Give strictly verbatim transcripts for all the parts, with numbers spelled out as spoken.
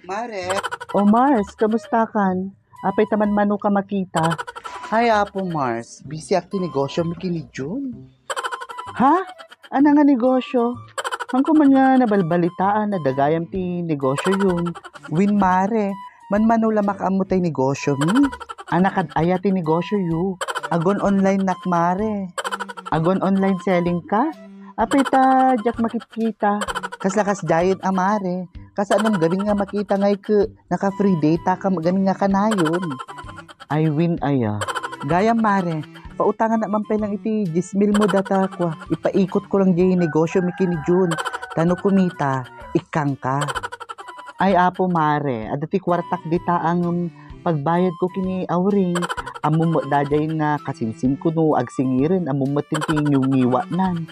Mare. O Mars, kamusta kan? Apay ta manmano ka makita? Hay, Apo Mars, busy ak ti negosyo mi kini June. Ha? Ana nga negosyo? Hanko man nga nabalbalitaan a dagayam ti negosyo yun. Win, Mare, manmano la makaammo tay negosyo mi. Ana kad aya ti negosyo yu? Agon online nak, Mare. Agon online selling ka? Apay ta diak makitkita? Kasla kasdiayen a, Mare. Kasano gamin nga makita ngay ke naka-free data ka gamin nga kanayon? Ay, win aya. Gayam, Mare, pautangan na man pay lang iti dies mil mo data kua. Ipaikot ko lang di negosyo mi kini June. Tano kumita, ikkangka. Ay, Apo, Mare, adda ti kuartak dita ang pagbayad ko kini Auring. Ammom met daydiay nga kasinsing ko no agsingiren, ammom met ti ngiwngiwanan.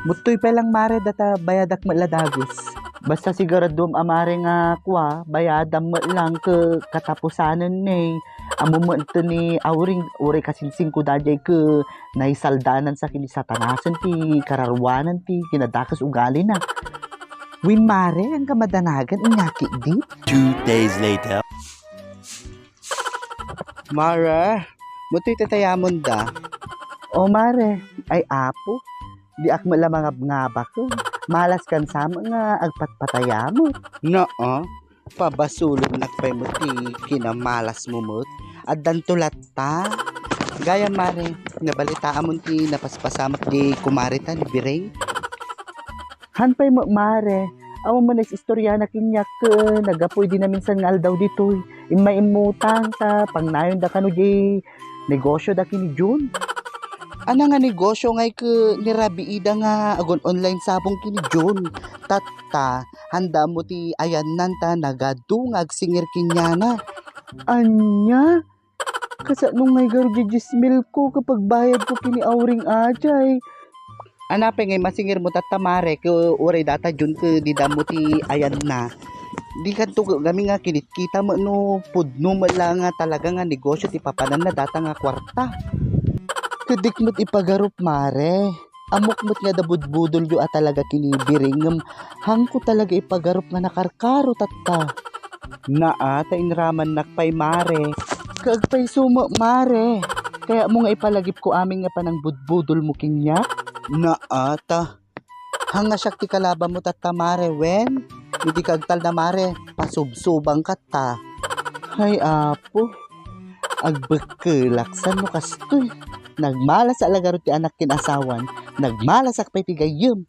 Muttoy pay lang, Mare, data bayadak met la dagus. Basta siguraduem a, Mare, nga kua, bayadam met lang ke katapusanen ne. Ammom met ti ni Auring, uray kasinsing ko daydiay ke naisaldanan sa kini Satanasen ti kararuanan ti kinadakes ugalina. Win, Mare, ang kamadanagan inyaki di? Two days later. Mare, muttoy tatayamon da. O, Mare, ay, Apo, diak met la mangabngabak. Malas kan sama nga agpatpatayamot. Naa, pabasolennak pay met ti kinamalas mo met. Addanto latta. Gayam, Mare, nabalitaamon ti napaspasamak di kumare ta ni Biring. Han pay met, Mare, awan man istoriana kaniak ke naggapu idi naminsan nga aldaw ditoy. Immay immutang ta pangnayon da kano di negosyo da kini June. Ana nga negosyo ngay ke ni rabiida nga agon online sabong kini June? Tatta, handa mo ti ayannan ta nagadu nga agsingir kaniana. Ania? Kasano ngay garud di dies mil ko kapag bayad ko kini Auring ajay? Ana pay ngay masingir mo tatta, Mare, ke uray data June ke dida mo ti ayanna. Di kanto gamin nga kinitkita met no pudno met la nga talaga nga negosyo ti papananna data nga kuarta. Ke diak met ipagarup, Mare. Ammok met nga adda budbudolyo a talaga kini Biring, ngem hanko talaga ipagarup nga nakarkaro tatta. Naa, ta inramannak pay, Mare. Kaagpayso met, Mare. Kayatmo nga ipalagipko amin nga panangbudbudolmo kaniak? Naa, ta. Hanga siak ti kalabanmo tatta, Mare, wen? Idi kaagtalna, Mare, pasubsobangka ta. Hay, Apo, agbekkelak san no kastoy. Nagmalas a la garud ti anak ken asawan, nagmalasak pay ti gayyem.